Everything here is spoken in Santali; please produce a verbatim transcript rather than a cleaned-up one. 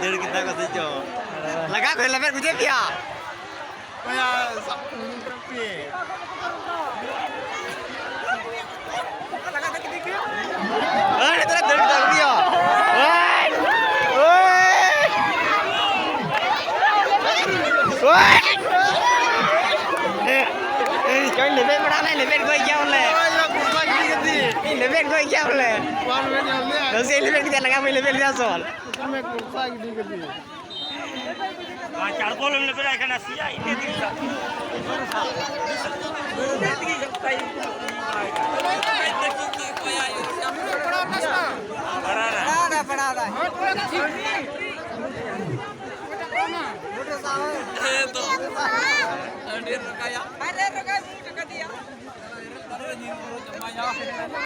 ᱫᱟᱹᱲ ᱠᱮᱫᱟ ᱠᱚ ᱥᱮ ᱪᱚ? ᱞᱟᱜᱟ ᱠᱚ ᱞᱮᱵᱮᱫ ᱵᱩᱡᱷᱟᱹᱣ ᱯᱮᱭᱟ᱾ ᱟᱹᱰᱤ ᱛᱟᱨᱟ ᱫᱟᱹᱲ ᱠᱮᱫᱟ ᱠᱚ ᱯᱮᱭᱟ᱾ ᱳᱭ! ᱳᱭ! ᱳᱭ! ᱤᱧ ᱞᱮᱵᱮᱫ ᱵᱟᱲᱟ ᱞᱮ, ᱞᱮᱵᱮᱫ ᱜᱚᱡ ᱜᱮᱭᱟ ᱵᱚᱞᱮ᱾ ᱤᱧ ᱞᱮᱵᱮᱫ ᱜᱚᱡ ᱜᱮᱭᱟ ᱵᱚᱞᱮ᱾ ᱱᱟᱥᱮ ᱞᱮᱵᱮᱫ ᱠᱮᱫᱟ, ᱞᱟᱜᱟ ᱵᱟᱹᱧ ᱞᱮᱵᱮᱫ ᱞᱮᱫᱟ ᱥᱚᱞ᱾ ᱪᱟᱲᱵᱚᱞ ᱮᱢ ᱞᱮᱵᱮᱫᱟᱭ ᱠᱟᱱᱟ, ᱥᱮᱭᱟ, ᱤᱱᱟᱹ ᱛᱮᱜᱮ ᱥᱟᱵ᱾ ᱯᱟᱲᱟᱣ ᱫᱟᱭ, ᱯᱟᱲᱟᱣ ᱫᱟᱭ᱾ ᱦᱮᱸ ᱛᱚ᱾ ᱟᱹᱰᱤ ᱨᱚᱠᱟᱭᱟ᱾ ᱟᱨᱮ ᱨᱚᱠᱟᱭ ᱵᱩᱡᱽ ᱠᱟᱫᱮᱭᱟ᱾